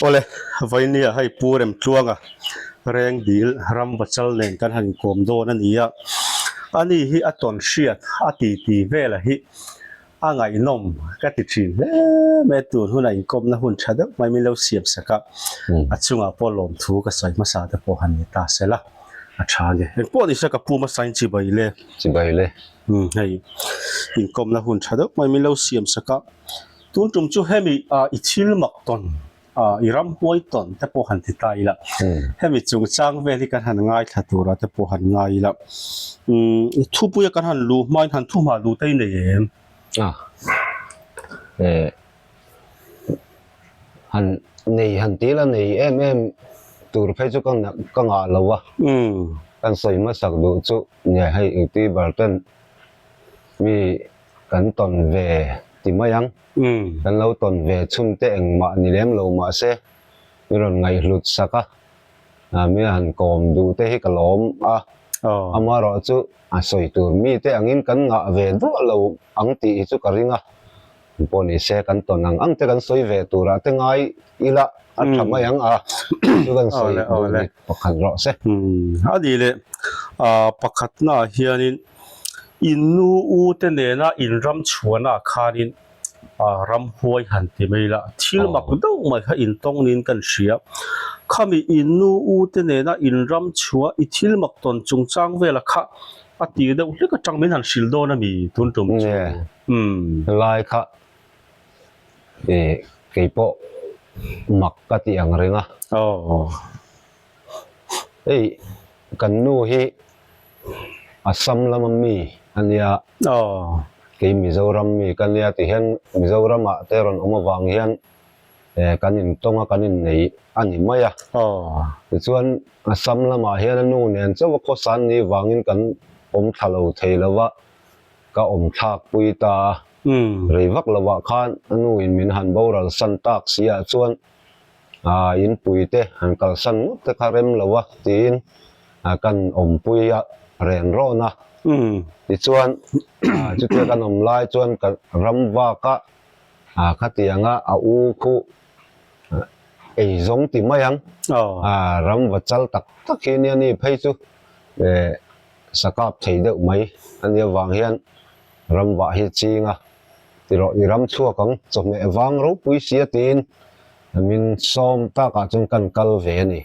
Awle, Vainia hei Pu Remtluanga Rengdil Ramvachal nen kan han inkawm dawn a ni a, ani hi a tawn hriat a titi vela hi a ngaihnawm ka ti thin hle mai a, tun huna inkawmna hun tha deuh mai min lo siam sak a, a chungah pawh lawmthu ka sawi hmasa te pawh han ni ta se la, a tha a ni. Engpawh ni se ka pu hmasa in chibai le. Chibai le. Umm hei inkawmna hun tha deuh mai min lo siam sak a. Tun tum chu hemi i thil mak tawn, i ramhuai tawn te pawh han ti ta ila, hemi chungchang vel hi kan han ngaithla tura te pawh han ngai ila, umm thupuia kan han luh hmain han thu hma duh te i nei em? A, eh, han nei han ti ila nei em em tur phei chu ka ka ngah lo a, kan sawi hmasak duh chu nge hei youtuber ten mi Kan tawn ve ti mai ang. Kan lo tawn ve chhun te engmah ni lem lo mahse mi rawn ngaihhlut sak a, mi han kawm duh te hi ka lawm a, amaherawh chu a sawi tur mi te angin kan ngah ve duah lo ang tih hi chu ka ring a, pawh ni se kan tawn ang ang te kan sawi ve turah te ngai ila a tha mai ang a, chu kan sawi duh ni pakhat rawh se. A nih leh pakhatnaah hianin In nu u te nena in ram chhuahnaah khanin ramhuai han ti mai ila, thil mak deuh mai kha in tawng niin kan hria. Khami in nu u te nena in ram chhuah i thil mak tawn chungchang vela kha a tir deuh hlek atang min han hrilh dawn a mi tun tum chu. Nge lai kha kei pawh mak ka ti ang reng a. Hei kan nu hi Assam lama mi a nia, kei Mizoram mi ka nia ti hian Mizoramah te rawn awm avang hian kan intawng a kan innei a ni mai a. Tichuan Assam lamah hian a nu nen chauh a khawsa an nih vangin kan awm thla lo thei lo va, ka awm thlak pui ta a. Rei vak lovah khan a nu in min han boral san tak si ah chuan Aa inpui te han kalsan ngawt te kha rem lo a tiin kan awmpui a ren rawn a. Tichuan chutia kan awm lai chuan ka ram vak a khatianga a u khu eizawng ti mai ang. Ram va chal tak tak hi nia ni phei chu sakap thei deuh mai a nia vang hian ram vah hi ching a. Tirawh i ram chhuak ang chawhmeh vang ropui sia tiin min sawm takah chuan kan kal ve a ni.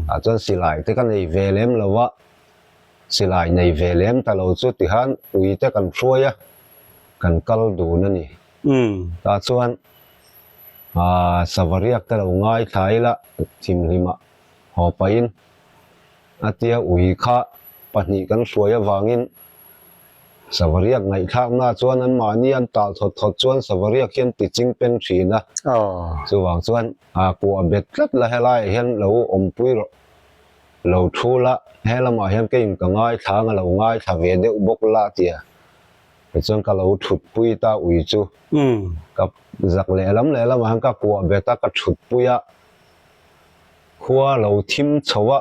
Tah chuan silai te ka nei ve lem lo a, silai nei ve lem ta lo chu tihan ui te kan hruai a, kan kal dun a ni. Tah chuan Savariak te lo ngaithla ila thimhlimah haw pahin a tia ui kha pahnih kan hruai avangin Savariak ngaihthlakna chuan anmahni an tal thawt thawt chuan Savariak hian ti ching pen thin a. Chuvang chuan kuah bet tlat la helaiah hian lo awmpui rawh, lo thu la, he lamah hian keiin ka ngaithla ang a lo ngaithla ve deuh bawk la a ti a. Tichuan ka lo thutpui ta ui chu ka zak lehlam lehlamah hian ka kuah bet a, ka thutpui a. Khua lo thim chho a,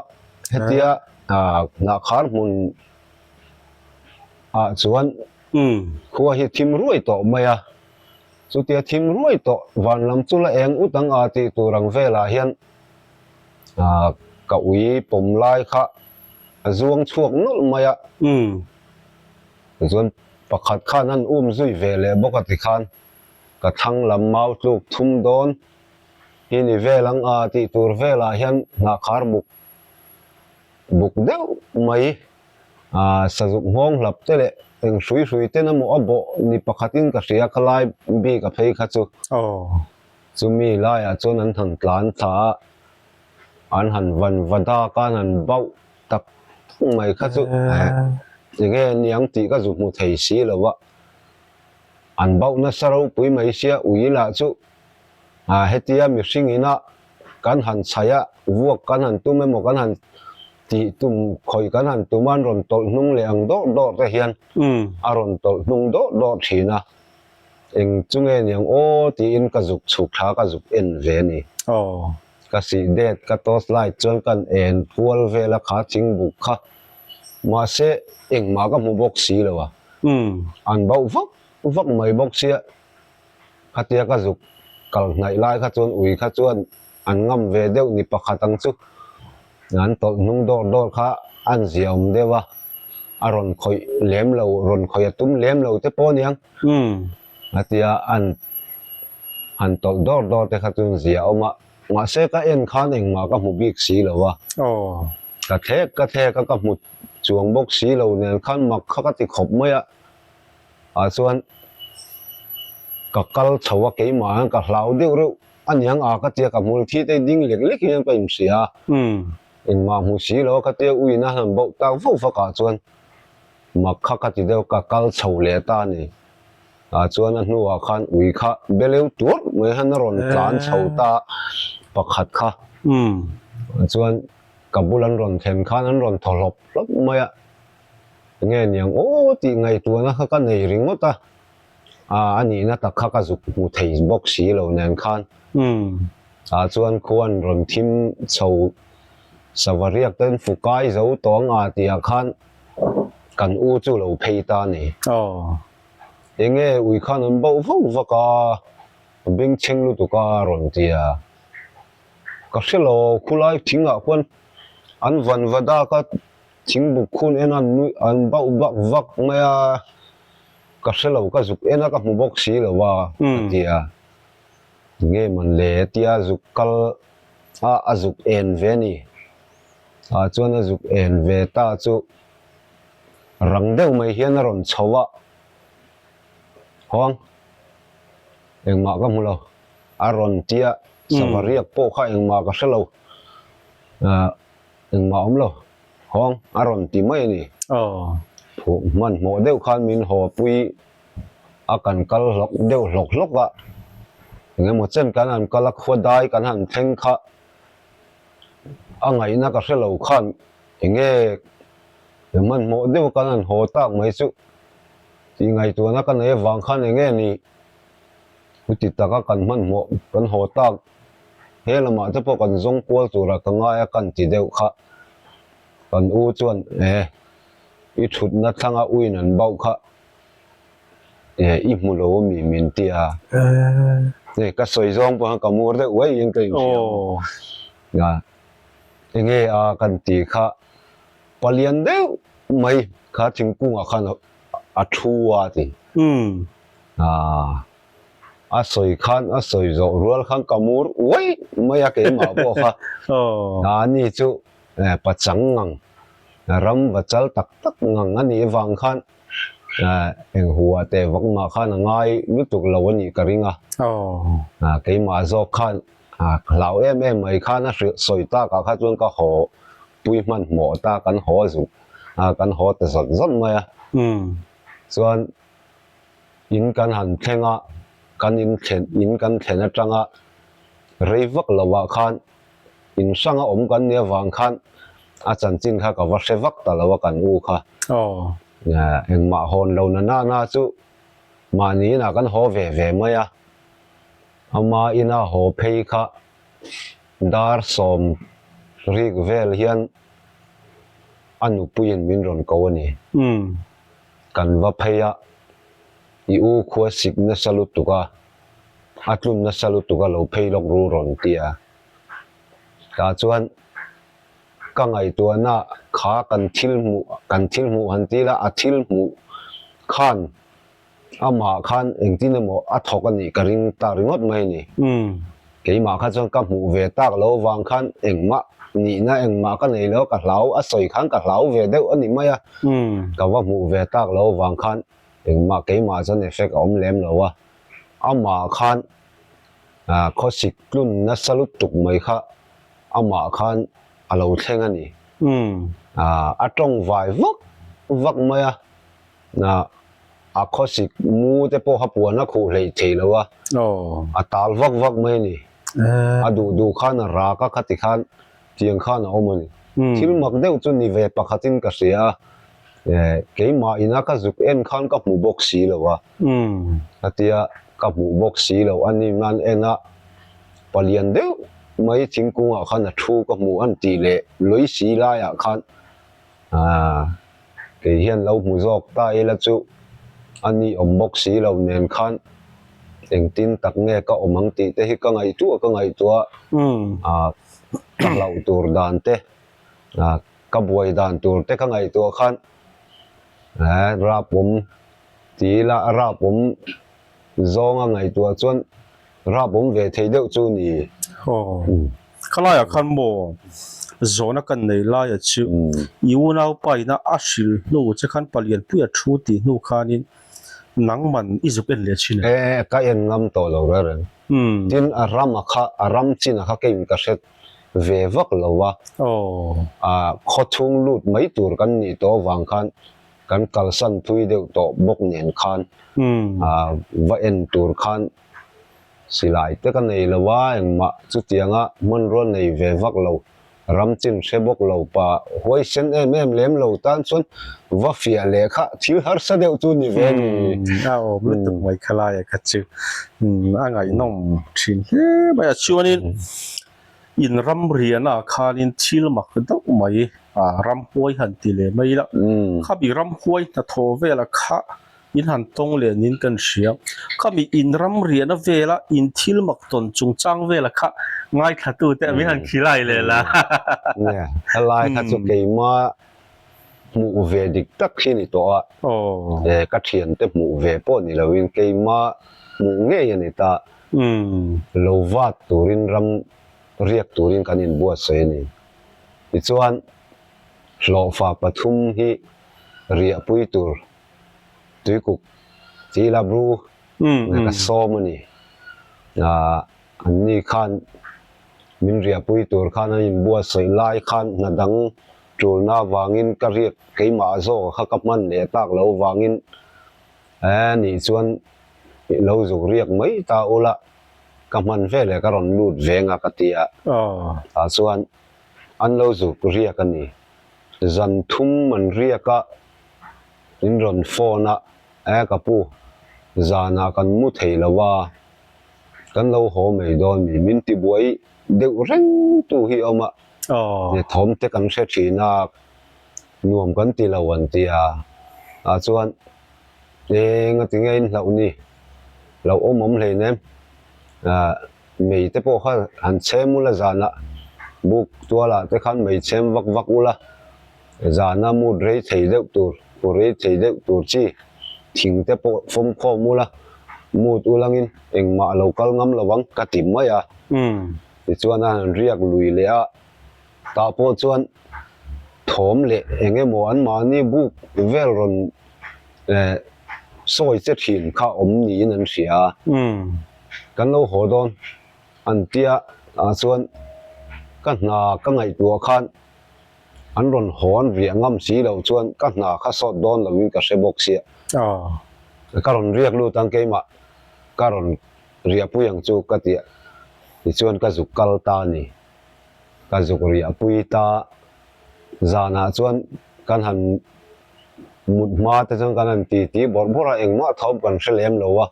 hetia hnahkhar hmun ah chuan khua hi thim ruai tawh mai a, chutia thim ruai tawh van lam chu la eng ut ang a tih tur ang velah hian ka ui pawm lai kha a zuang chhuak nawlh mai a, tichuan pakhat khan an um zui ve leh bawk a tikhan ka thlang lam mau tluk thum dawn hi ni vel ang a tih tur velah hian hnahkhar buk buk deuh mai ah sazuk nghawng hlap te leh eng hrui hrui ten emaw a bawh ni pakhatin ka hria kha lai bik a phei kha chu chumi laiah chuan an han tlan thla a an han van va dak a an han bauh tak tak mai kha chu enge niang tih ka zu hmu thei si lo a an bauh nasa ropui mai sia ui lah chu Ah hetia mihring ina kan han chhaih a, vuak kan han tum emaw kan han tih tum khawih kan han tum a, an rawn tawlh hnung leh ang dawrh dawrh te hian a rawn tawlh hnung dawrh dawrh thin a, eng chu nge niang aw tiin ka zuk chhuk thla ka zuk en ve a ni. Ka sih det ka torch light chuan kan en kual vel a kha thingbuk kha mahse engmah ka hmu bawk si lo a, an bauh vak vak mai bawk sia. Khatia ka zuk kal hnaih lai kha chuan ui kha chuan an ngam ve deuh ni pakhat ang chu an tawlh hnung dawr dawr kha an ziaawm deuh a, a rawn khawih lem lo, rawn khawih a tum lem lo te pawh aniang a tia an han tawlh dawr dawr te kha chu an ziaawm a, mahse ka en khan engmah ka hmu bik si lo a, ka thlek ka thlek a ka hmu chuang bawk si lo nen khan mak kha ka ti khawp mai a. Ah chuan ka kal chho a keimah hian ka hlau deuh reuh a niang a ka tia ka hmul thi te ding lek lek hian ka inhria a engmah hmu si lo a ka tia uina han bauh tak vauh vak ah chuan mak kha ka ti deuh ka kal chho leh ta a ni ah chuan a hnuah khan ui kha beleu tuar mai hian a rawn tlan chho ta pakhat kha chuan ka bul an rawn thlen khan an rawn thaw hlawp hlawp mai a. Nge niang aw tih ngaihtuahna kha ka nei ringawt a, a nihna tak kha ka zuk hmu thei bawk si lo nen khan ah chuan khuan rawn thim chho sava riak ten fukai zo tawng a tih ah khan kan u chu lo phei ta a ni. Enge ui khan an bauh vauh vak a, bengchheng lutuk a rawn ti a, ka hre lo khulai thing ah khuan an van va dak a. Thingbuk khun en an nuih an bauh bak vak mai a, ka hre lo ka zuk en a ka hmu bawk si lo a ka ti a, nge man le tia zuk kal a a zuk en ve ni ah chuan a zuk en ve ta chu rang deuh mai hian a rawn chho a, hawng engmah ka hmu lo a rawn tia sava riak pawh kha engmah ka hre lo ah. Engmah awm lo, hawng a rawn ti mai a ni. Phuh hmanhmawh deuh khan min haw pui a kan kal hlawk deuh hlawk hlawk a, engemaw chen kan han kal a khua dai kan han thleng kha a ngaihna ka hre lo khan enge hmanhmawh deuh kan han haw tak mai chu tih ngaihtuahna ka nei avang khan enge ni Chuti taka kan hmanhmawh kan haw tak he lamah te pawh kan zawng kual tura ka ngai a kan ti deuh kha. Kan u chuan e i thutna thlanga uin an bauh kha e i hmu lo ami min ti a. Hei ka sawi zawng pawh hian ka mur deuh uai in ka inhria a. Enge a kan ti kha palian deuh mai kha thingkungah khan a thu a ti. A sawi khan a sawi zawh rual khan ka mur uai mai a keimah pawh kha ani chu pachang ngang ram va chal tak tak ngang a nih vang khan eng hua teh vak mah khan a ngai lutuk lo a nih ka ring a keimah zawk khan hlau em em mai khan a hrilh sawi takah kha chuan ka haw pui hmanhmawh ta kan haw zuk kan haw ta zawt zawt mai a chuan. In kan han thleng a, kan in thlen in kan thlen atanga rei vak lovah khan in hranga awm kan nih avang khan a chanchin kha ka va hre vak ta lo a kan u kha. Engmah hawn lo na na na chu mahni inah kan haw ve ve mai a, ama ina haw phei kha dar sawm rik vel hian a nupuiin min rawn ko a ni. Kan va phei a, i u khua sik nasa lutuk a, a tlun nasa lutuk a lo phei lawk ru rawn ti a. Tah chuan ka ngaihtuahna kha kan thil hmuh, kan thil hmuh han ti ila, a thil hmuh khan Amah khan engtin emaw a thawk a nih ka ring ta ringawt mai a ni. Keimah kha chuan ka hmuh ve tak lo vang khan engmah nihna engmah ka nei lo, ka hlau a sawi khan ka hlau ve deuh a ni mai a. Ka va hmuh ve tak lo vang khan engmah keimah chuan effect a awm lem lo a. Amah khan khawsik tlun nasa lutuk mai kha amah khan a lo thleng a ni. A tawng vai vak vak mai a. A khawsik mu te pawh kha puan a khuh hleih theih lo a, a tal vak vak mai a ni. A duh duh khan a rak a, khati khan tiang khan a awm a ni. Thil mak deuh chu ni ve pakhatin ka hria a, keimah ina ka zuk en khan ka hmu bawk si lo a, khatia ka hmuh bawk si lo a ni nan en a, palian deuh mai thingkungah khan a thu ka hmuh an tih leh lui si laiah khan Kei hian lo hmu zawk ta ila chu a ni awm bawk si lo nen khan Engtin tak nge ka awm ang tih te hi ka ngaihtuah ka ngaihtuah a, ka hlauh tur dan te, ka buai dan tur te ka ngaihtuah khan rapawm ti ila a rapawm zawnga ngaihtuah chuan rapawm ve thei deuh chu ni. Aw, khalaiah khan maw zawhna kan nei laia chu i unaupa ina a hrilh hnu che khan palianpuia thu tih hnu khanin Nangman i zuk en leh thin e? E, ka en ngam tawh lo reng reng. Tin, a ram a kha, a ram chin a kha keiin ka hre ve vak lo a. A khaw chhung lut mai tur kan nih tawh avang khan kan kalsan thui deuh tawh bawk nen khan a va en tur khan Silai te ka nei lo a, engmah chutianga hmanrua nei ve vak lo, ram chin hre bawk lo pa huaisen em em lem lo tan chuan va fiah leh kha thil harsa deuh chu ni ve ni. A awm lutuk mai kha laia kha chu a ngaihnawm thin hle mai a. Chuanin in ram riahna ah khanin thil mak deuh mai ramhuai han ti leh mai ila, khami ramhuai hnathawh velah kha In han tawng leh niin kan hria. Khami in ram riahna vela in thil mak tawn chungchang vela kha ngaithla tute min han khilai leh la. Nia, helai kha chu keima hmuh ve dik tak hi ni tawh a. E, ka thiante hmuh ve pawh ni loin keima hmuh ngei a ni ta. Lo vat turin ram riak turin kan inbuatsaih a ni. Tichuan, hlawhfa pathum hi riahpui tur Tuikuk Chila Bru ka sawm a ni. An ni khan min riahpui tur khan an inbuatsaih lai khan hna dang tulna avangin ka riak keimah zawk kha ka hman leh tak lo vangin e nih chuan lo zuk riak mai ta ula ka hman veleh ka rawn lut veng a ka ti a. Tah chuan an lo zuk riak a ni. Zan thum an riak a. Min rawn phone a, E ka pu, zanah kan mu thei lo a, kan lo haw mai dawn mi, min tibuai deuh reng tu hi a awm a, thawm te kan hre thin a, nuam kan ti lo an ti a, ah chuan eng a ti nge in hlauh ni, lo awm awm hleinem, ah mei te pawh kha han chhem ula zanah buk tualah te khan mei chhem vak vak ula. Zana mut rei thei deuh tur, pu rei thei deuh tur chi thing te pawh fawm khawm ula, mut ulangin engmah a lo kal ngam lo ang ka ti mai a. Tichuan a han riak lui leh a, tah pawh chuan thawm leh eng emaw anmahni buk vel rawn sawi che thin kha awm niin an hria a, kan lo haw dawn an tia ah chuan ka hna ka ngaihtuah khan An rawn haw an riah ngam si loh chuan ka hna kha sawt dawn loin ka hre bawk sia. Ka rawn riak lut ang keimah ka rawn riahpui ang chu ka ti a, tichuan ka zuk kal ta a ni. Ka zuk riahpui ta zanah chuan kan han mut hma te chuan kan han ti ti bawrh bawrh a, engmah thawm kan hre lem lo a,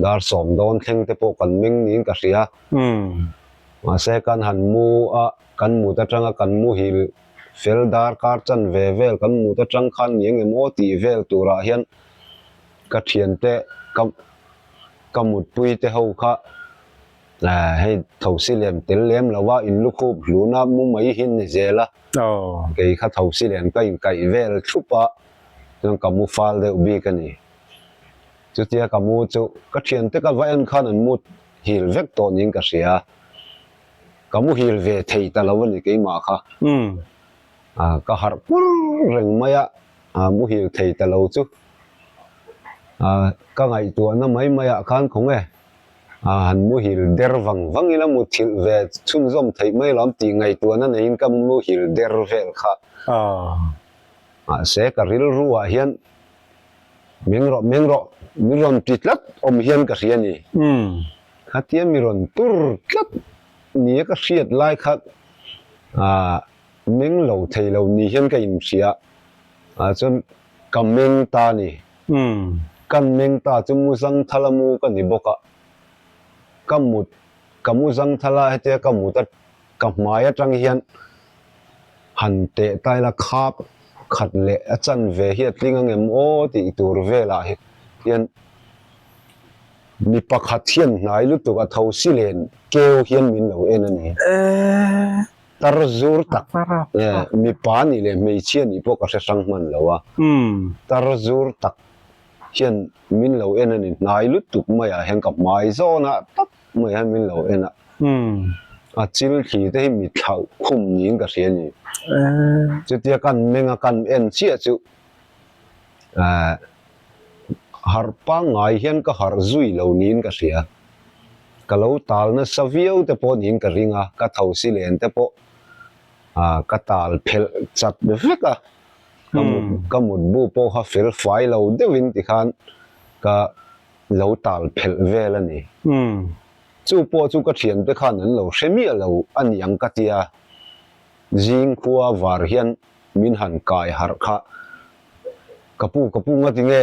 dar sawm dawn thleng te pawh kan meng niin ka hria. Mahse kan han mu a. Kan mut atanga kan muhil fel darkar chan ve vel kan mut atang khan ni eng emaw tih vel turah hian ka thiante ka ka mutpui te ho kha hei thosi lem tel lem lo a in lukhup hluna mu mai hi ni zel a kei kha thosi lem ka inkaih vel thup a chuan ka mu fal deuh bik a ni. Chutia ka mu chu ka thiante ka va en khan an mut hil vek tawh niin ka hria. Ka muhil ve thei ta lo a ni keimah kha. Ka harh pur reng mai a, muhil thei ta lo chu ka ngaihtuahna mai maiah khan khaw nge han muhil der vang vang ila muthilh ve chhunzawm theih mai lo tih ngaihtuahna neiin ka muhil der vel kha. Mahse ka rilruah hian meng rawh meng rawh mi rawn ti tlat awm hian ka hria a ni. Khatia mi rawn tur tlat nia ka hriat lai kha ah meng lo thei lo ni hian ka inhria ah chuan ka meng ta a ni. Kan meng ta chu mu zangthala mu ka ni bawk a, ka mut ka mu zangthala hetia ka mut a ka hmai atang hian han teh ta ila khap khat leh a chanve hi a tling angem aw tih tur velah hian. Mi pakhat hian hnai lutuk a tho si len keu hian min lo en a ni. Tar zur tak, mipa nih leh hmeichhia nih pawh ka hre hrang hman lo a, tar zur tak hian min lo en a ni. Hnai lutuk maiah hian ka hmai zawnah tak mai hian min lo en a, a chil thli te hi mi thlauh khum niin ka hria a ni. Chutia kan meng a kan en chiah chu Harh pangngai hian ka harh zui lo niin ka hria. Ka lo tal nasa viau te pawh niin ka ring a, ka tho si len te pawh ka tal phelh chat vek a, ka mut ka mutbu pawh kha fel fai lo deuhin tikhan ka lo tal phelh vel a ni. Chu pawh chu ka thiante khan an lo hre miah lo a niang ka tia, zing khua var hian min han kai harh kha. Ka pu, ka pu nga tinge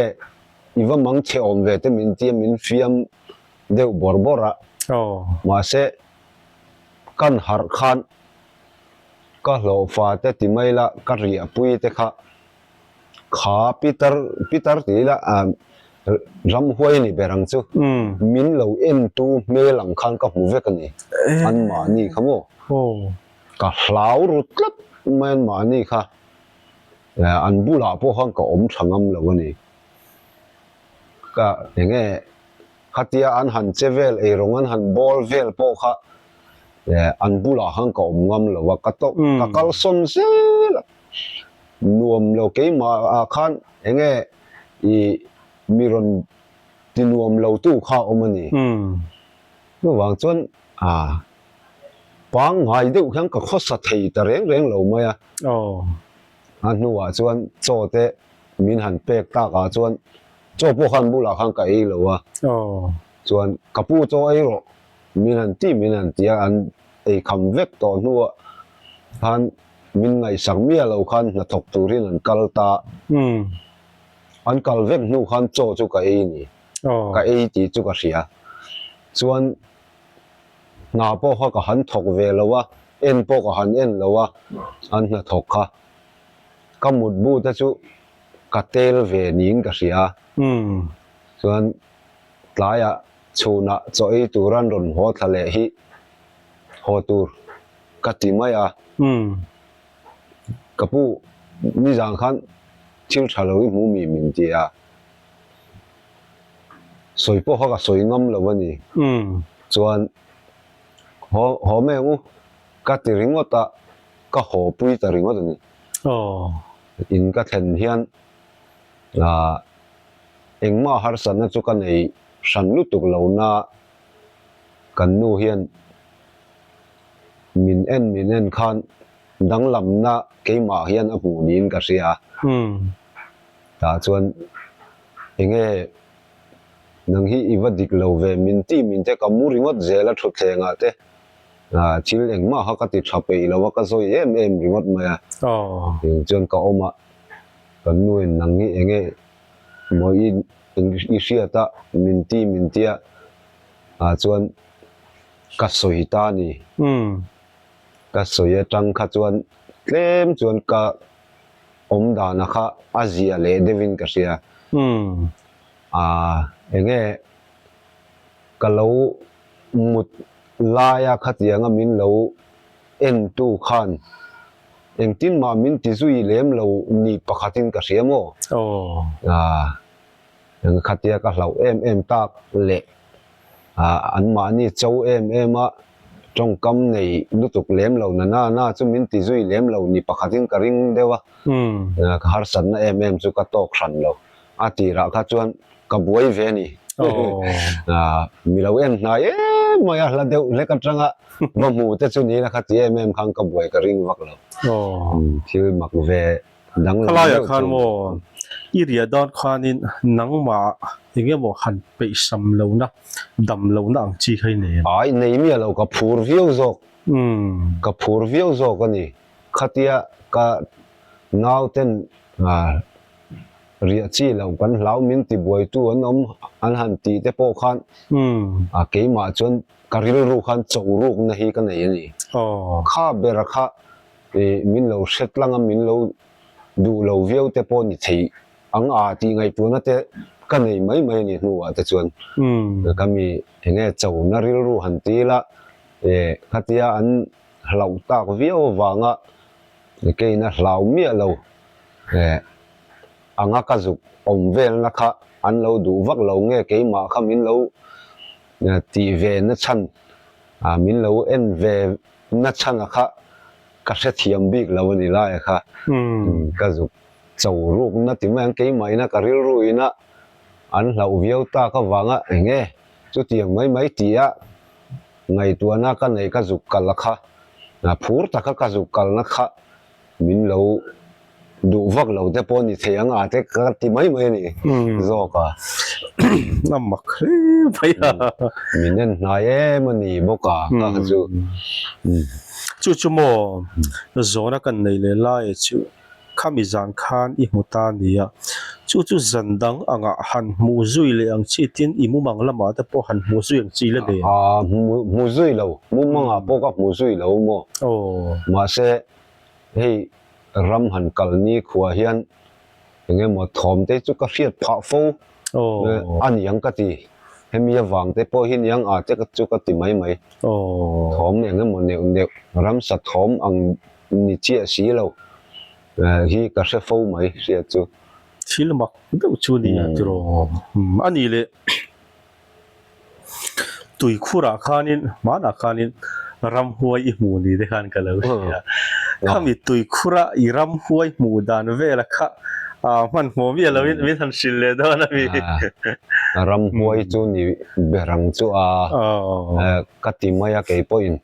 i va mang chhe awm ve te min tia min fiam deuh bawrh bawrh a. Mahse, kan harh khan ka hlawhfa te ti mai la, ka riahpui te kha kha pitar, pitar ti ila ramhuai ni ber ang chu, min lo entu hmel ang khan ka hmu vek a ni, anmahni kha maw? Ka hlau ru tlat mai anmahni kha. An bulah pawh khan ka awm tha ngam lo a ni. Ka enge khatia an han che vel eirawng an han bawl vel pawh kha an bulah khan ka awm ngam lo a, ka tawh ka kalsawn zel a, nuam lo keimah ah khan enge ih mi rawn ti nuam lo tu kha a awm a ni. Chuvang chuan Pangngai deuh hian ka khawsa thei ta reng reng lo mai a. A hnuah chuan chaw te min han pek takah chuan chaw pawh khan bulah khan ka ei lo a. Chuan ka pu chaw ei rawh min han ti min han ti a, an ei kham vek tawh hnuah khan min ngaihsak miah lo khan hnathawk turin an kal ta. An kal vek hnu khan chaw chu ka ei ni. Ka ei tih chu ka hria. Chuan Hna pawh kha ka han thawk ve lo a, en pawh ka han en lo a, an hnathawk kha. Ka mutbu te chu ka tel ve niin ka hria a. Chuan tlaiah chhunah chaw ei tur an rawn haw thla leh hi haw tur ka ti mai a. Ka pu nizan khan thil tha lo i hmu mi min ti a. Sawi pawh kha ka sawi ngam lo a ni. Chuan haw haw mai ang u ka ti ringawt a, ka haw pui ta ringawt a ni. In ka thlen hian ah engmah harsatna chu ka nei hran lutuk lo na kan nu hian min en min en khan danglamna keimah hian a hmuh niin ka hria. Tah chuan enge nang hi i va dik lo ve min ti min te ka mu ringawt zel a thutthleng ah te thil engmah kha ka ti tha peih lo a ka zawi em em ringawt mai a eng chuan ka awm a kan nu in nang hi enge maw i i hriat a min ti min tia ah chuan ka sawi ta a ni ka sawi atang kha chuan tlem chuan ka awm dana kha a zia leh deuhin ka hria. Aaa enge ka lo mut laia khatianga min lo entu khan engtin mah min ti zui lem lo ni pakhatin ka hria maw? Aaa eng khatia ka hlauh em em tak leh Anmahni cho em em a, tawngkam nei lutuk lem lo na na na chu min ti zui lem lo ni pakhatin ka ring deuh a, ka harsatna em em chu ka tawk hran lo. A tirah kha chuan ka buai ve a ni. Mi lo en hnai em mai a, hla deuh hlek atanga va hmu te chu ni la kha ti em em khan ka buai ka ring vak lo. Thil mak ve Khalaiah khan maw i riah dan khanin nangmah eng emaw han peihsam lohna, dam lohna ang chi kha i nei em? Ai, nei miah lo, ka phur viau zawk. Ka phur viau zawk a ni. Khatia ka nauten riah chi loh kan hlau min tibuaitu an awm an han tih te pawh khan keimah chuan ka rilru khan cho rukna hi ka nei a ni. Kha bera kha Ih min lo hre tlang a, min lo duh lo viau te pawh ni thei ang a tih ngaihtuahna te ka nei mai mai a ni hnuah te chuan ka mi enge chona rilru han ti ila eh khatia an hlauh tak viau avanga keina hlau miah lo eh anga ka zuk awm velna kha an lo duh vak lo nge keimah kha min lo tih ve na chhan ah min lo en ve na chhan a kha ka hrethiam bik lo a ni lai kha ka zuk cho rukna ti mai ang keimah ina ka rilru ina an hlauh viau tak avanga eng nge chutiang mai mai tia ngaihtuahna ka neih ka zuk kal a kha phur taka ka zuk kalna kha min lo duh vak lo te pawh ni thei ang a te ka ti mai mai a ni zawk a. A mak hle mai a. Min en hnai em a ni bawk a ka kha chu. Chu chu maw zawhna kan nei leh lai chu khami zan khan i hmu ta a ni a, chu chu zan dang angah han hmuh zui leh ang chi tin i mumang lamah te pawh han hmuh zui ang chi la nei. Hmu zui lo, mumangah pawh ka hmu zui lo maw. Mahse hei ram han kal ni khuah hian eng emaw thawm te chu ka hriat phah fo a ni ang ka ti. Hemi avang te pawh hi niang a te chu ka ti mai mai. Thawm eng emaw neuh neuh ramsa thawm ang ni chiah si lo hi ka hre fo mai hriat chu. Thil mak deuh chu a ni a tiraw? A nih leh. Tuikhurah khanin hmanah khanin ramhuai i hmuh ni te khan ka lo hria. Khami tuikhura i ramhuai hmuh dan vela kha hmanhmawh miah lovin min han hrilh leh dawn a mi. Ramhuai chu ni ber ang chu a ka ti mai a kei pawhin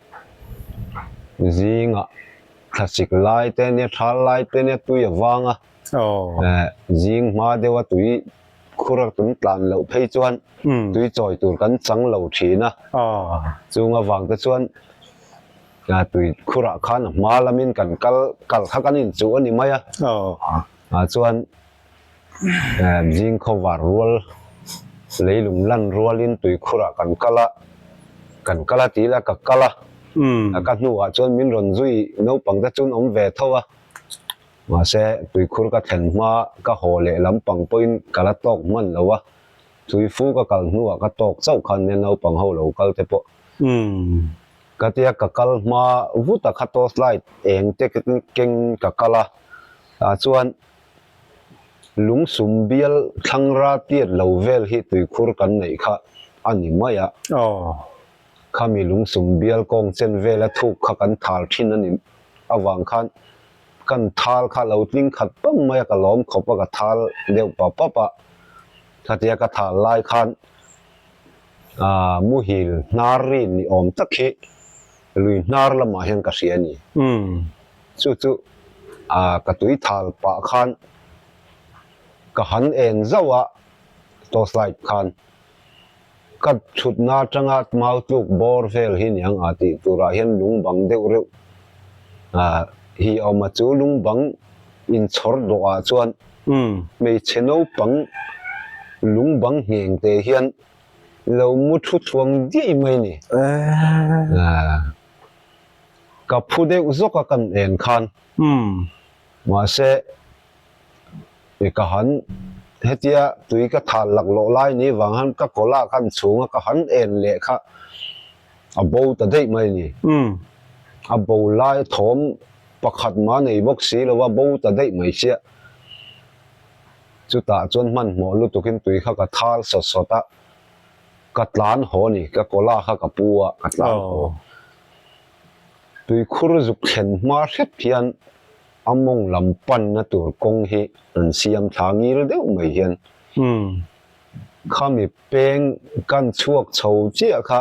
zingah thlasik lai te nia thal lai te nia tui a vang a zing hma deuha tui Khur a tun tlan loh phei chuan tui chawi tur kan chang lo thin a, chung avang te chuan tui khurah khan a hma lamin kan kal kal kha kan inchuh a ni mai a, chuan zing khawvar rual leilung lan rualin tui khurah kan kal a, kan kal a tih ila ka kal a, ka hnuah chuan min rawn zui naupang te chu an awm ve tho a. Mahse, tuikhur ka thlen hma ka haw leh lampang pawhin ka la tawk hman lo a, tuifu ka kal hnuah ka tawk chauh khan nia naupang ho lo kal te pawh ka tia ka kal hma vut a kha torch light eng te keng ka kal a, tah chuan lungsum bial thlangra tiat lo vel hi tuikhur kan neih kha a ni mai a, khami lungsum bial kawng chen vela thuk kha kan thal thin a ni avang khan Kan thal kha lo tling khat pam mai a, ka lawm khawp a, ka thal deuh pap pap a. Khatia ka thal lai khan aah muhil hnar rin ni awm tak hi lui hnar lamah hian ka hria a ni. Chu chu aah ka tui thal pah khan ka han en zauh a torch light khan. Ka thutna atanga mau tluk bawr vel hi niang a tih turah hian lung bang deuh reuh hi a awm a, chu lung bang inchhawr dawhah chuan hmeichhe naupang lung bang ngheng te hian lo mu thu thluang diai mai a ni. Ka phu deuh zawk a kan en khan mahse I ka han hetia tui ka thal laklawh lai ni vang han ka kawla khan chhunga ka han en leh kha a bo ta daih mai a ni. A bo lai thawm pakhat mah nei bawk si lo a bo ta daih mai chiah. Chutah chuan hmanhmawh lutukin tui kha ka thal sawt sawt a, ka tlan haw a ni, ka kawla kha ka pu a, ka tlan haw. Tuikhur zuk thlen hma hrep hian A mawng lam panna tur kawng hi an siam thla ngil deuh mai hian khami peng kan chhuak chho chiah kha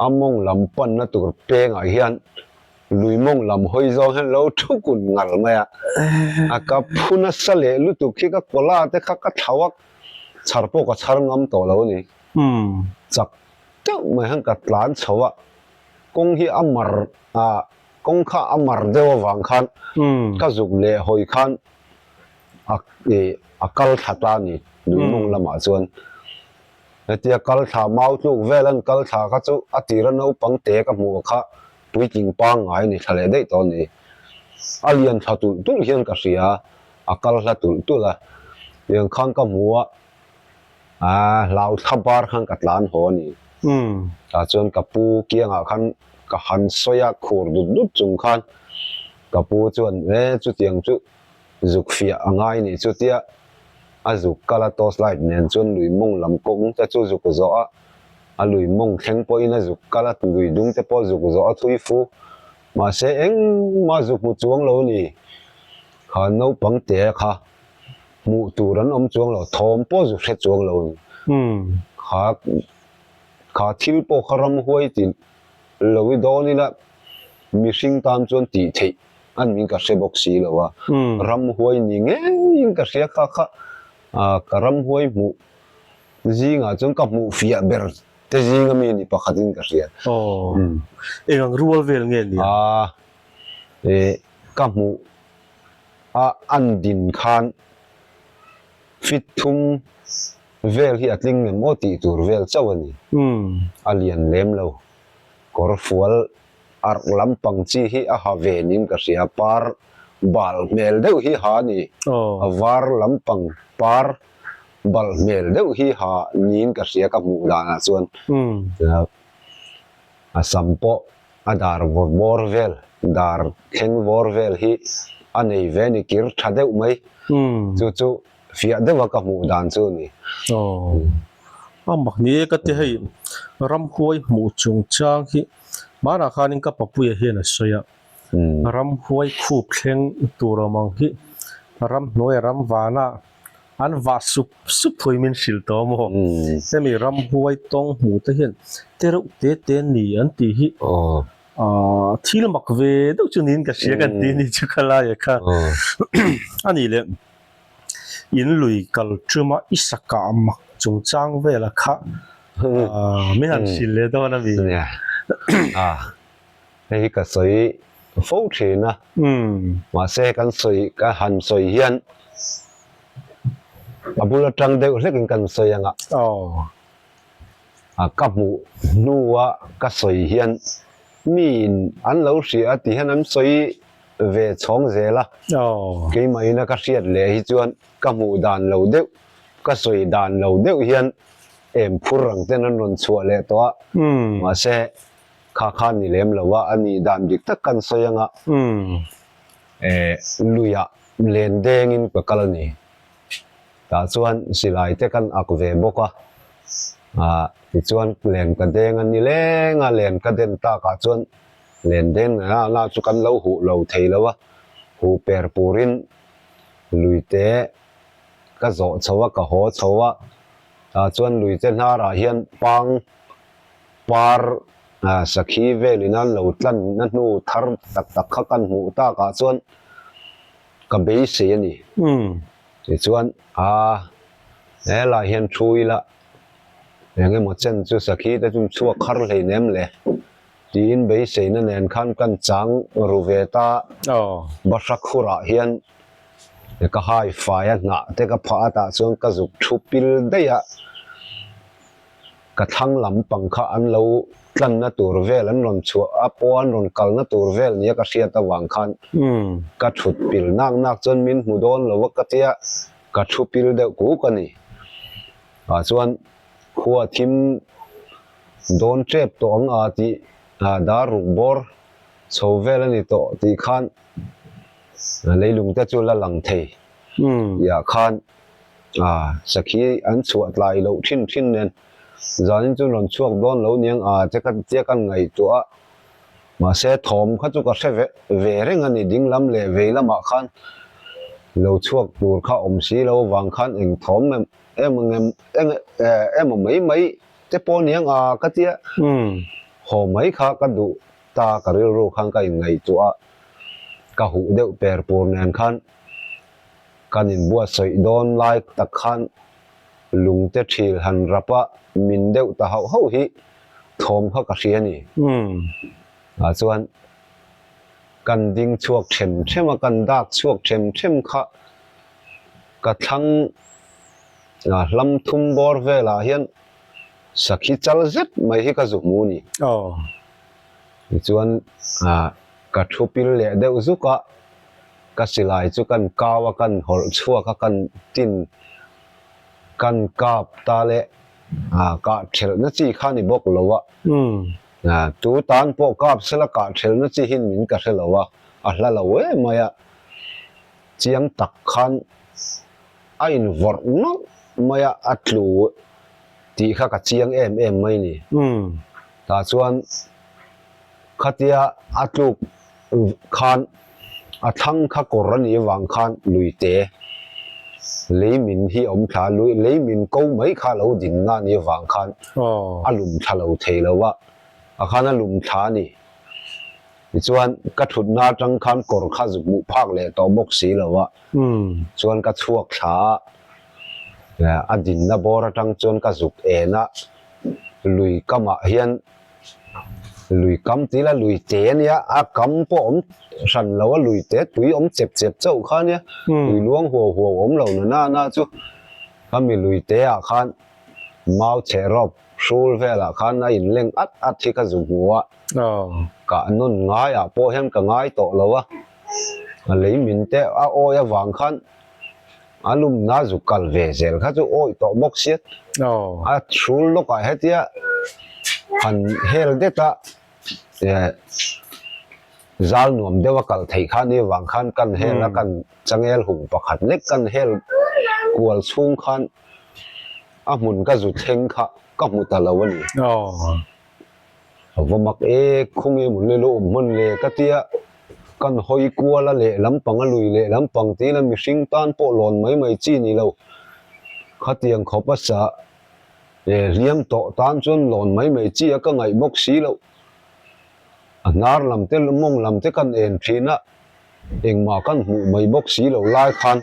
a mawng lam panna tur pengah hian lui mawng lam hawi zawng hian lo thu kun ngal mai a, a ka phu nasa leh lutuk khi ka kawla te kha ka thlau a, chhar pawh ka chhar ngam tawh lo a ni. Chak deuh mai hian ka tlan chho a, kawng hi a mar a. Kawng kha a mar deuh avang khan ka zuk leh hawi khan a a kal thla ta a ni Luimawng lamah chuan. Hetia kal thla mau tluk vel an kal thla kha chu a tira naupang te ka hmuh kha puitling pangngai a ni thla leh daih tawh a ni. A lian thla tulh tulh hian ka hria a, a kal hla tulh tulh a. Tiang khan ka hmu a. A hlau thla bar khan ka tlan haw a ni. Tah chuan ka pu kiangah khan ka han sawi a, khur dut dut chung khan ka pu chuan e chutiang chu zuk fiah a ngai nih chu tia a zuk kal a torch light nen chuan lui mawng lam kawng te chu zuk zawh a, a lui mawng thleng pawhin a zuk kal a, lui dung te pawh zuk zawh a thui fu. Mahse engmah zuk hmu chuang lo a ni. Kha naupang te kha hmuh tur an awm chuang lo, thawm pawh zu hre chuang lo ni. Kha kha thil pawh kha ramhuai ti lo i dawn ila mihring tan chuan tih theih a niin ka hre bawk si lo a, ramhuai ni ngeiin ka hria kha kha ka ramhuai hmuh zingah chuan ka hmuh fiah ber te zinga mi ni pakhatin ka hria. Aw, eng ang rual vel nge nia? A, ka hmuh a an din khan fit thum vel hi a tling ngem aw tih tur vel chauh a ni. A lian lem lo. Kawr fual arh lampang chi hi a ha ve niin ka hria, par bal hmel deuh hi ha a ni. A var lampang par bal hmel deuh hi ha niin ka hria ka hmuh danah chuan. A sam pawh A dar bawr vel, dar thleng bawr vel hi a nei ve ni kir tha deuh mai. Chu chu fiah deuha ka hmuh dan chu a ni. Aw, a mak ni e ka ti hei ramhuai hmuh chungchang hi hmanah khanin ka papuia hian a sawi a, ramhuai khup thleng tur awm ang hi ramhnuaia ramvana An vah sup sup thui min hrilh tawh maw? Hemi ramhuai tawng hmuh te hian te reuh te te ni an tih hi thil mak ve deuh chu niin ka hria kan tih ni chu kha laia kha a nih leh in lui kal tuma i sakah mak chungchang vela kha min han hrilh leh dawn a mi? Hei hi ka sawi fo thin a, mahse kan sawi ka han sawi hian a bul atang deuh hlekin kan sawi ang a, a ka hmuh hnua ka sawi hian miin an lo hria a ti hian an sawi ve chhawng zel a, keimahina ka hriat leh hi chuan ka hmuh dan lo deuh ka sawi dan lo deuh hian em phur ang ten an rawn chhuah leh tawh a, mahse Kha kha ni lem lo a, a nih dan dik tak kan sawi anga eh luiah len dengin ka kal a ni. Tah chuan silai te kan ak ve bawk a, ah tichuan len ka deng a ni leng a, len ka den takah chuan len den na na chu kan lo huh lo thei lo a, huh per purin lui te ka zawh chho a, ka haw chho a, tah chuan lui te hnarah hian pang Par sakhi velin a lo tlanna hnu thar tak tak kha kan hmuh takah chuan ka beisei a ni. Tichuan, a helai hian thu ila eng emaw chen chu sakhi te chu chhuak har hleinem le tiin beiseina nen khan kan chang ru ve ta. Bahra khurah hian ka hai fai a hnah te ka phah a tah chuan ka zuk thu pil daih a. Ka thlang lam pang kha an lo tlanna tur vel an rawn chhuah a pawh an rawn kalna tur vel nia ka hriat avang khan ka thut pil nak nak chuan min hmu dawn lo a ka tia ka thu pil deuh kuk a ni. Ah chuan khua thim dawn tep tawh ang a tih dar ruk bawr chho vel a ni tawh tih khan leilung te chu la lang thei tihah khan A, sakhi an chhuah tlai loh thin thin nen zanin chu rawn chhuak dawn lo niang a che ka tia kan ngaihtuah a, mahse thawm kha chu ka hre ve ve reng a ni ding lam leh vei lamah khan lo chhuak tur kha awm si lo vang khan eng thawm em em ang em eng emaw mai mai te pawh niang a ka tia haw mai kha ka duh ta ka rilru khan ka inngaihtuah a, ka huh deuh per pur nen khan. Kan inbuatsaih dawn lai tak khan lungte thil han rap a, min deuh ta hauh hauh hi thawm kha ka hria a ni. Ah chuan kan ding chhuak them them a, kan dak chhuak them them kha ka thlang hlam thum bawr velah hian sakhi chal zet mai hi ka zu hmu a ni. Tichuan ka thu pil leh deuh zuk a. Ka silai chu kan kau a, kan hawlh chhuak a, kan tin Kan kap ta le kah thelhna chi kha ni bawk lo a. Tu tan pawh kap sela kah thelhna chi hin min ka hre lo a, a hla lo em mai a. Chiang tak khan a invawrh nawlh mai a, a tlu tih kha ka chiang em em mai ni. Tah chuan khatia a tluk khan a thlang kha kawr a nih avang khan luite lei min hi a awm thla a, lei min ko mai kha a lo dinna a nih avang khan a lum thla lo thei lo a, a khan a lum thla a ni. Tichuan ka thutna atang khan kawr kha zuk hmuh phak leh tawh bawk si lo a, chuan ka chhuak thla a, a dinna bawr atang chuan ka zuk en a, lui kamah hian lui kam tih ila lui te a nia, a kam pawh awm hran lo a, lui te tui awm chep chep chauh kha a nia, tui luang huau huau awm lo na na na chu khami lui te ah khan mau chhe rawp hrul velah khan a inleng at at hi ka zu hmu a. Kah nawn ngaiah pawh hian ka ngai tawh lo a, a lei min te a awi avang khan a lumna zuk kal ve zel kha chu awi tawh bawk sia. A hrul lawkah hetia han hel det a zal nuam deuh a kal theih kha ni avang khan kan hel a kan changel hung pakhat lek kan hel kual chhung khan a hmun ka zu thleng kha ka hmu ta lo a ni. A va mak e, khawnge maw le lo awm hman le ka tia, kan hawi kual a leh lampang a lui leh lampang tiin a mihring tan pawh lawn mai mai chi ni lo. Khatiang khawp a sa e hliam tawh tan chuan lawn mai mai chi a ka ngaih bawk si loh. A hnar lam te mawng lam te kan en thin a, engmah kan hmuh mai bawk si lo lai khan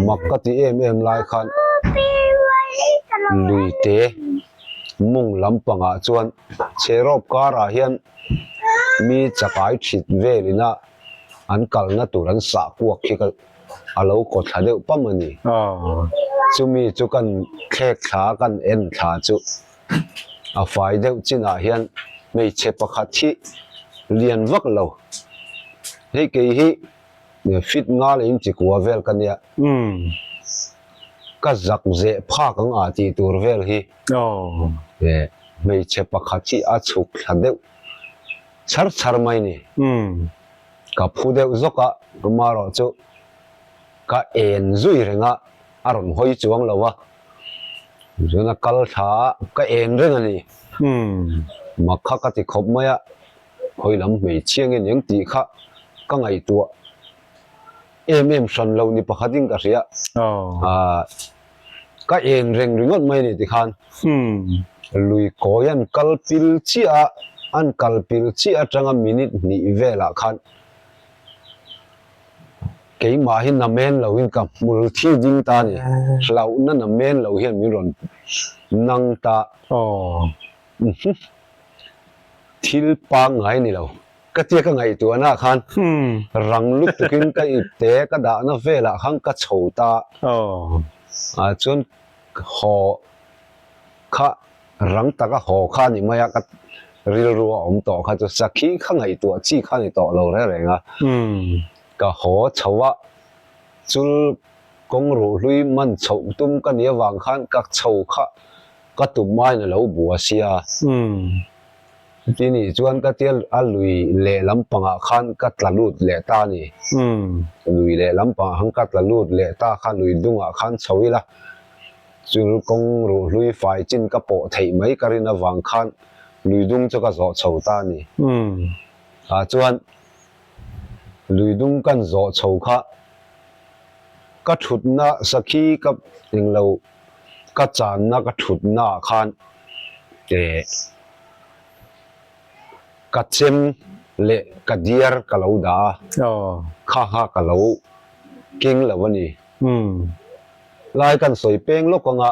mak ka ti em em lai khan lui te mawng lampangah chuan chherawp karah hian mi chakai thit velina an kalna tur an sah kuak khi ka a lo kaw thla deuh pam a ni. Chumi chu kan thlek thla kan en thla chu a fai deuh chinah hian hmeichhe pakhat hi lian vak lo hei kei hi fit nga leh in chikua vel ka nia ka zak zeh phak ang ah tih tur vel hi hmeichhe pakhat hi a chhuk thla deuh char char mai ni ka phu deuh zawk a amaherawh chu ka en zui reng a a rawn hawi chuang lo a. Chuan a kal thla a, ka en reng a ni. Mak kha ka ti khawp mai a, khawi lam hmeichhia nge niang tih kha ka ngaihtuah em em hran lo ni pakhatin ka hria. Ka en reng ringawt mai a ni tikhan lui kawi an kal pil chiah a, an kal pil chiah atanga minute hnih velah khan Keimah hi namen lo in ka hmul thi ding ta ni. Hlauhna namen lo hian min rawn nang ta. Thil pangngai ni lo. Ka tia ka ngaihtuahna ah khan rang lutukin ka ipte ka dahna velah khan ka chho ta. Ah chuan haw kha rang taka haw kha ni mai a ka rilru a awm tawh kha chu sakhi kha ngaihtuah chi kha ni tawh lo reng reng a ka haw chho a chul kawng ruh hlui man chhoh tum ka nih avang khan ka chho kha ka tum aiin a lo bua sia chuti nih chuan ka tia a lui leh lampangah khan ka tla lut leh ta a ni lui leh lampangah khan ka tla lut leh ta kha lui dungah khan chho ila. Chul kawng ruh hlui fai chin ka pawh theih mai ka rin avang khan lui dung chu ka zawh chho ta a ni. Ah chuan lui dung kan zawh chho kha ka thutna sakhi ka englo ka channa ka thutna ah khan eh ka chem leh ka diar ka lo dah a, kha kha ka lo keng lo a ni. Lai kan sawi peng lawk anga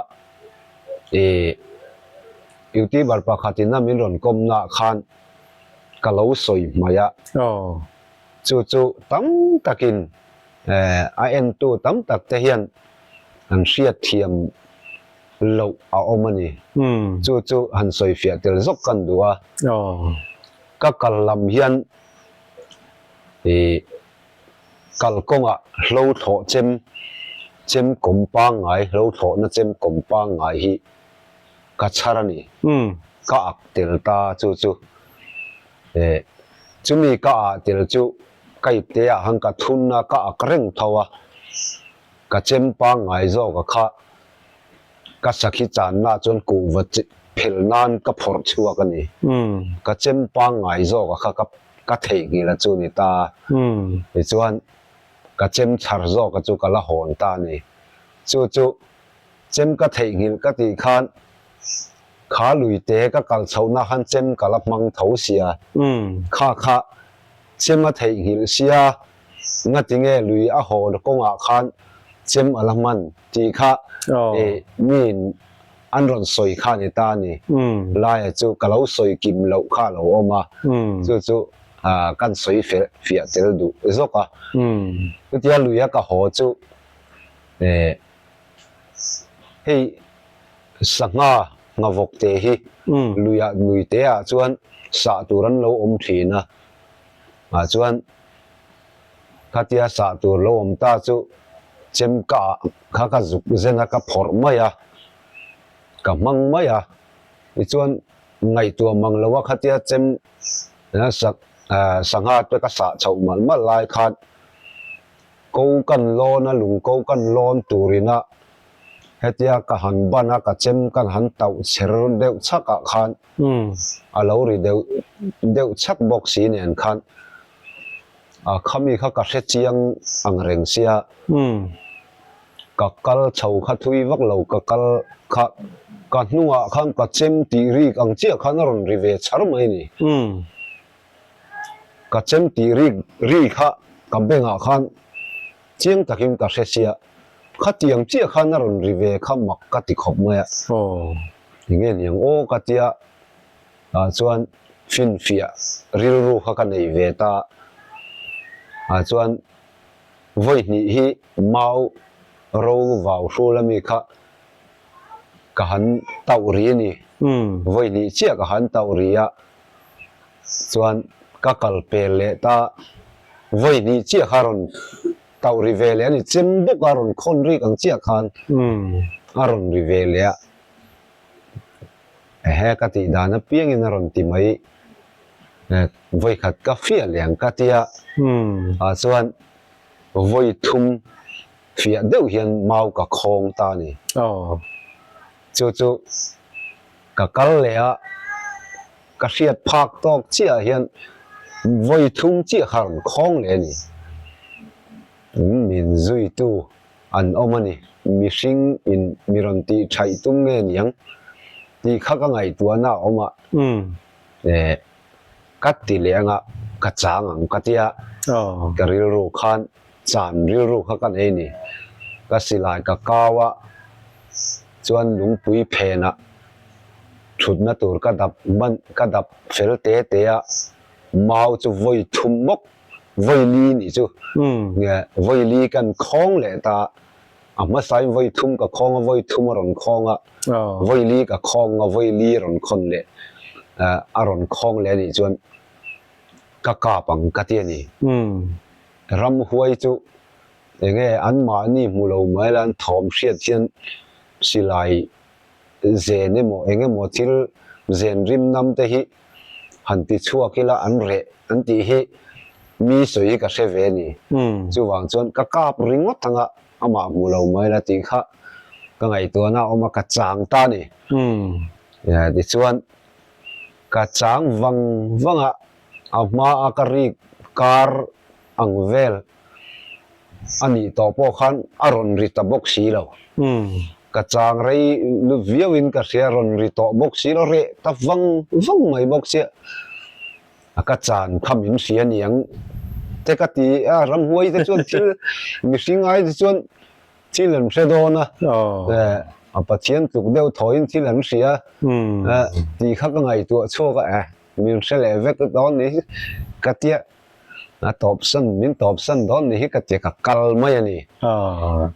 ih youtuber pakhat in a min rawn kawm na ah khan ka lo sawi hmaih a, chu chu tam takin a entu tam tak te hian an hriatthiam loh a awm a ni. Chu chu han sawi fiah tel zawk kan duh a, ka kal lam hian ih. Kalkawngah hlo thlawh chem, Chem kawm pangngai, hlo thlawhna chem kawm pangngai hi ka chhar a ni. Ka ak tel ta chu chu. Chumi ka ah tel chu ka ipte ah khan ka thun a, ka ak reng tho a. Ka chem pangngai zawk a kha ka sakhi channa chuan kuhva phelh nan ka phawrh chhuak a ni. Ka chem pangngai zawk a kha ka theihnghilh a chu ni ta. Tichuan. Ka chem chhar zawk a chu ka la hawn ta a ni. Chu chu chem ka theihnghilh ka tih khan kha luite ka kal chhohna khan chem ka la hmang tho sia. Kha kha chem a theihnghilh sia ngatinge lui a hawn kawngah khan chem a la hman tih kha miin an rawn sawi kha a ni ta a ni. Laia chu ka lo sawi kim loh kha a lo awm a, chu chu kan sawi fiah tel duh zawk a. Chutia luia ka haw chu hei sangha nghavawk te hi luiah lui te ah chuan sah tur an lo awm thin a, ah chuan khatia sah tur lo awm ta chu chemka ah kha ka zuk zen a ka phawrh mai a, ka hmang mai a, tichuan ngaihtuah mang lo a khatia chem sangha te ka sah chhoh malh malh lai khan ko kan lawn a lung ko kan lawn turin a hetia ka han ban a ka chem kan han tauh chher deuh chhak ah khan a lo ri deuh deuh chhak bawk si nen khan a khami kha ka hre chiang ang reng sia ka kal chho kha thui vak lo ka kal kha ka hnungah khan ka chem tih rik ang chiah khan a rawn ri ve chhar mai ni ka chem tih rik ri kha ka bengah khan chiang takin ka hre sia khatiang chiah khan a rawn ri ve kha mak ka ti khawp mai a enge niang aw ka tia ah chuan finfiah rilru kha ka nei ve ta ah chuan vawi hnih hi mau ro vau hrul ami kha ka han tauh ri a ni vawi hnih chiah ka han tauh ri a chuan ka kal pel leh ta vawi hnih chiah kha rawn tauh ri ve leh a ni chem bawk a rawn khawn rik ang chiah khan a rawn ri ve leh a. Ehe ka tih dan apiangin a rawn ti mai, vawi khat ka fiah leh ang ka tia, ah chuan vawi thum fiah deuh hian mau ka khawng ta a ni. Chu chu ka kal leh a, ka hriat phak tawk chiah hian vawi thum chiah kha a rawn khawng leh a ni. Min zuitu an awm a ni. Mihring in mi rawn tih thaih tum nge niang tih kha ka ngaihtuahna a awm a, eh ka ti leh anga ka chang ang ka tia ka rilru khan chan rilru kha ka nei ni. Ka silai ka kau a, chuan lungpui phenah thutna tur ka dap hman ka dap fel te te a, mau chu vawi thum bawk. Vawili nih chu nge vawili kan khawng leh ta a hmasain vawi thum ka khawng a vawi thum a rawn khawng a vawili ka khawng a vawili a rawn khawn leh a rawn khawng leh anih chuan ka kap ang ka ti a ni. Ramhuai chu enge anmahni hmu lo mai la an thawm hriat hian silai zen emaw eng emaw thil zen rim nam te hi han ti chhuak ila an reh an tih hi mi sawi hi ka hre ve a ni. Chuvang chuan ka kap ringawt anga amah hmu lo mai la tih kha ka ngaihtuahna a awm a, ka chang ta a ni. Tichuan ka chang vang vang a, a hma a ka rik kar ang vel a nih tawh pawh khan a rawn ri ta bawk si lo. Ka chang rei lut viau in ka hria rawn ri tawh bawk si lo, reh ta vang vang mai bawk sia. A ka chan kha min hria niang te ka ti a, ramhuai te chuan thil mihring ai te chuan thil an hre dawn a, a Pathian tluk deuh thawiin thil an hria tih kha ka ngaihtuah chhuak a, eh min hre leh vek dawn ni ka tia. A tawpsan, min tawpsan dawn ni hi ka ti a, ka kal mai a ni.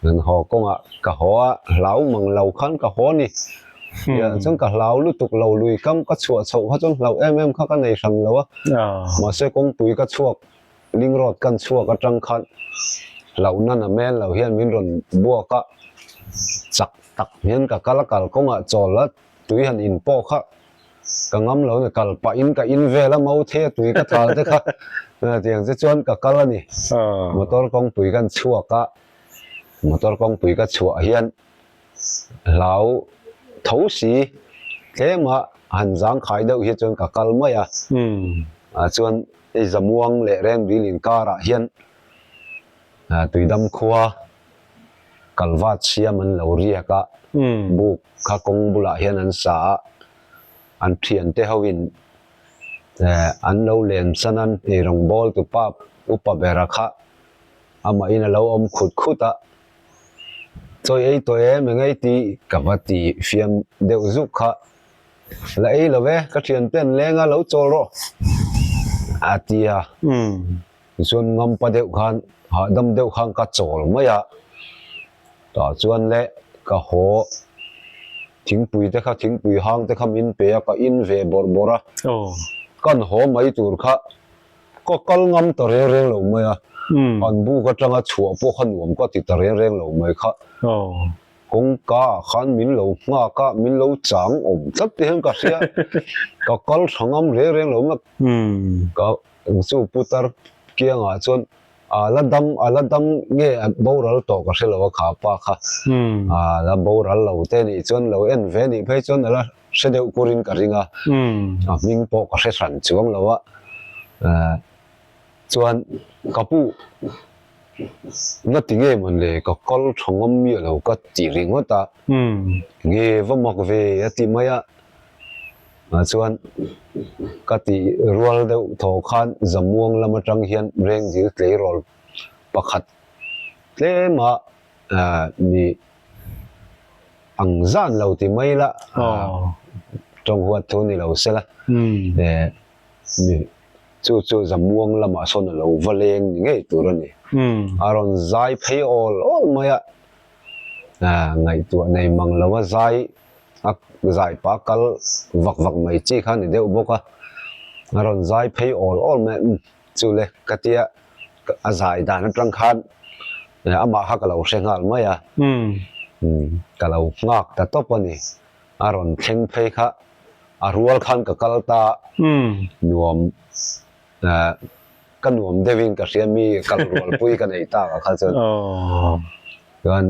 Kan haw kawngah ka haw a, hlau mang lo khan ka haw a ni. Chuan ka hlau lutuk lo, lui kam ka chhuah chhoh kha chuan hlauh em em kha ka nei hran lo a. Mahse kawngpui ka chhuak, ling road kan chhuak atang khan. Hlauhna na men lo hian min rawn buak a, chak tak hian ka kal a, kal kawngah chawl a, tui han in pawh kha ka ngam lo a ni, kal pah in ka in vel a, mau thei a tui ka thal te kha tiang che chuan ka kal a ni. Motor kawngpui kan chhuak a, motor kawngpui ka chhuah hian hlau tho si tlema han zangkhai deuh hi chuan ka kal mai a, chuan hei Zamuang leh Rengdil inkarah hian Tuidam khua kalvat siam an lo riak a, buk kha kawng bulah hian an sa a, an thiante hoin an lo len san a, eirawngbawl tupa upa bera kha amahin a lo awm khut khut a. Chawi ei tawh em eng ei tih ka va ti fiam deuh zuk kha. La ei lo e, ka thian ten leng a lo chawl rawh a ti a. Tichuan ngampa deuh khan hahdam deuh khan ka chawl mai a. Tah chuan le ka haw thingpui te kha thingpui hang te kha min pe a ka in ve bawrh bawrh a. Kan haw mai tur kha Ka kal ngam ta reng reng lo mai a, an buk atanga chhuah pawh kha nuam ka ti ta reng reng lo mai kha. Kawngka ah khan min lo nghak a, min lo chang awm tlat te hian ka hria. Ka kal tha ngam reng reng lo mai. Ka chu putar kiangah chuan a la dam, a la dam nge a boral tawh ka hre lo a kha pa kha. A la boral lo te nih chuan lo en ve nih phei chuan a la hre deuh kurin ka ring a, a hming pawh ka hre hran chuang lo a, chuan ka pu ngati nge mawn le ka kal tha ngam miah lo ka ti ringawt a, nge va mak ve a ti mai a, chuan ka ti rual deuh thaw khan Zamuang lam atang hian Rengdil tleirawl pakhat tlema mi ang zan lo ti mai la tawng huat thu ni lo se la mi chu chu zamuang lamah sawn a lo va leng ni ngei tur a ni a rawn zai phei awl awl mai a ngaihtuah nei mang lo a zai a zai pa kal vak vak mai chi kha ni deuh bawk a a rawn zai phei awl awl mai a Chu le ka tia a zai dan atang khan amah kha ka lo hre nghal mai a, ka lo nghak ta tawp a ni. A rawn thleng phei kha a rual khan ka kal ta nuam ka nuam deuhin ka hria mi kal rualpui ka nei tak ah kha chuan chuan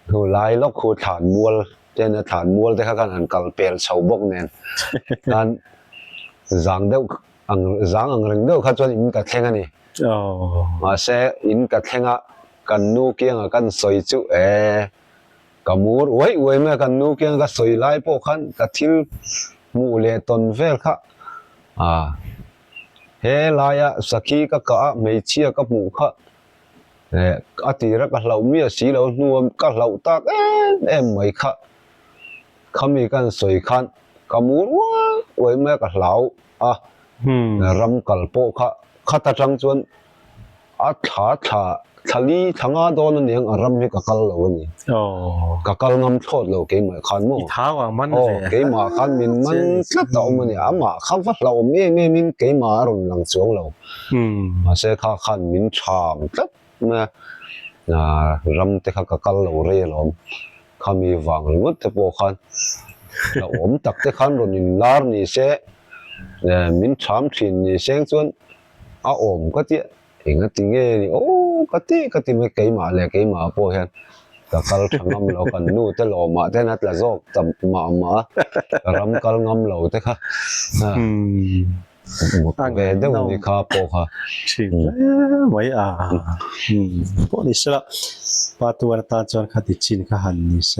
Thu lai lawk khu thlan mual ten a thlan mual te kha khan han kal pel chho bawk nen khan zang deuh ang zang ang reng deuh kha chuan in ka thleng a ni. Mahse in ka thleng a kan nu kianga kan sawi chu e ka mur uai uai mai a kan nu kianga ka sawi lai pawh khan ka thil hmuh leh tawn vel kha a he laia sakhi ka kah a hmeichhia ka hmuh kha A tira ka hlauh miah si lo hnua ka hlauh tak em em mai kha khami kan sawi khan ka mur uai uai mai a ka hlau a ram kal pawh kha khat atang chuan a thla thla thla li thla nga dawn a niang a ram hi ka kal lo a ni ka kal ngam thlawt lo keimah khan maw aw keimah khan min man tlat a awm a ni amah kha va hlauhawm em em in keimah a rawn lang chuang lo. Mahse kha khan min ṭham tlat mai a, ram te kha ka kal lo rei alawm, khami vang ringawt te pawh khan hlauhawm tak te khan rawn inlar ni se, min ṭham ṭhin ni seng chuan a awm ka tia, engati nge ni aw ka ti ka ti mai keimah leh keimah pawh hian ka kal ṭha ngam lo, kan nu te lawmah ten a tla zawk ta mah mah a, ram kal ngam lo te kha. Ve deuh ni kha pawh kha. Thin hle mai a. Pawh ni sela, pa tuan atan chuan kha ti chin kha han ni sela.